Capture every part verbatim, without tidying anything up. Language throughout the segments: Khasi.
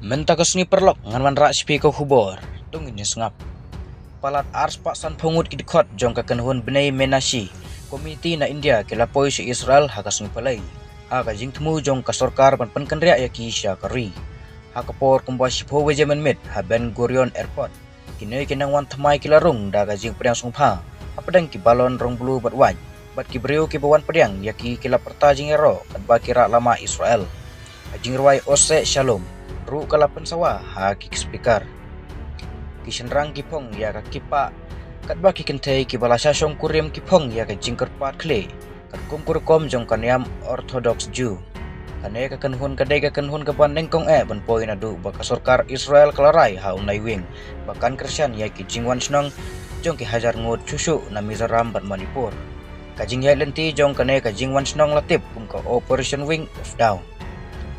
Mynta ka sngi paralok ngan wanrah sha phi ka khubor. To ngin ïa sngap. Palat arspah sanphew ngut ki dkhot jong ka kynhun Bnei Menashe Community na India ki la poi sha Israel ha ka sngi Palei, ha ka jingthmu jong ka sorkar ban pynkynriah ïa ki sha ka ri. Ha ka por kumba shiphew baje mynmiet ha Ben Gurion Airport, kine ki nongwan thymmai ki la rung da ka jingpdiang sngewbha hapdeng ki balon rong blue bad wait, bad ki briew kiba wan pdiang ïa ki ki la pyrta jingïaroh katba ki rah lama Israel. Ka jingrwai Oseh Shalom ruh ka la pynsawa ha ki speaker. Ki shynrang ki phong ïa ka kippah, katba ki kynthei kiba la shah shongkurim ki phong ïa ka jingkyrpad khlieh, katkum ka rukom jong ka niam Orthodox Jew. Kane ka kynhun ka dei ka kynhun kaba nyngkong eh ban poi naduh ba ka sorkar Israel ka la rai ha u Naiwieng ba kan kyrshan ïa ki jingwan shnong jong ki hajar ngut shuh shuh na Mizoram bad Manipur. Ka jingïaid lynti jong kane ka jingwan shnong la tip kum ka Operation Wind of Dawn.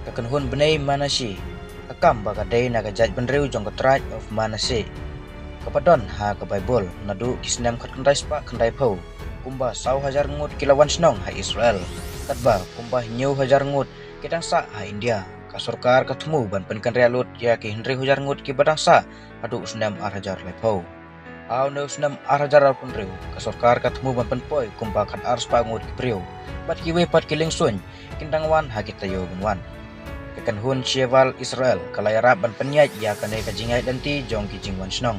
Ka kynhun Bnei Menashe ka kam ba ka dei na ka jaitbynriew jong ka Tribe of Manasseh, kaba don ha ka Baibl naduh ki snem khatkhyndai spah khyndaiphew. Kumba saw hajar ngut ki la wan shnong ha Israel, katba kumba hynñiew hajar ngut ki dang sah ha India. Ka sorkar ka thmu ban pynkynriah lut ïa ki hynriew hajar ngut kiba dang sah haduh u snem ar hajar laiphew. Ha une u snem ar hajar arphew hynriew, ka sorkar ka thmu ban pynpoi kumba khatar spah ngut ki briew, bad kiwei pat ki liengsuiñ kin dang wan ha ki taïew ban wan. Ka kynhun Sheval Israel ka la ïarap ban pynïaid ïa kane ka jingïaid lynti jong ki jingwan shnong.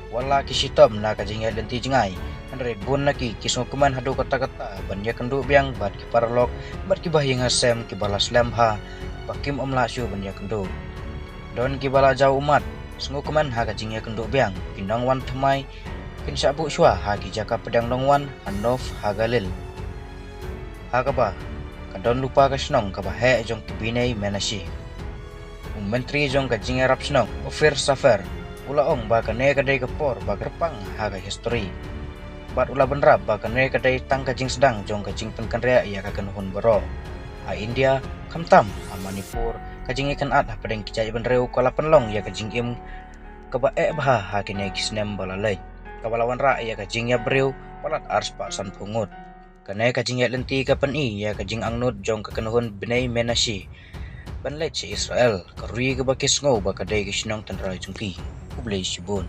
Wat la ki shitom na ka jingïaid lynti jngai, hynrei bun na ki ki sngewkmen haduh katta katta ban ïakynduh biang bad ki paralok bad ki bahaïing hasem kiba la slem bha ba kim ym lah shuh ban ïakynduh. Don kiba la jaw ummat sngewkmen ha ka jingïakynduh biang, ki nongwan thymmai kin shah buh shuwa ha ki jaka pdiang nongwan ha Nov HaGalil, ha kaba ka don lypa ka shnong kaba heh jong ki Bnei Menashe. U Myntri jong ka jingïarap shnong, Ophir Safir, u la ong ba kane ka dei ka por ba kyrpang ha ka histori, bad u la bynrap ba kane ka dei tang ka jingsdang jong ka jingpynkynriah ïa ka kynhun baroh. Ha India, khamtam ha Manipur, ka jingïakynad hapdeng ki jaitbynriew ka la pynlong ïa ka jingim kaba eh bha ha kine ki snem ba la leit, kaba la wanrah ïa ka jingïap briew palat arspah sanphew ngut. Kane ka jingïaid lynti ka pyni ïa ka jingangnud jong ka kynhun Bnei Menashe ban leit sha Israel, ka ri kaba ki sngew ba ka dei ka shnong tynrai jong ki. Khublei shibun.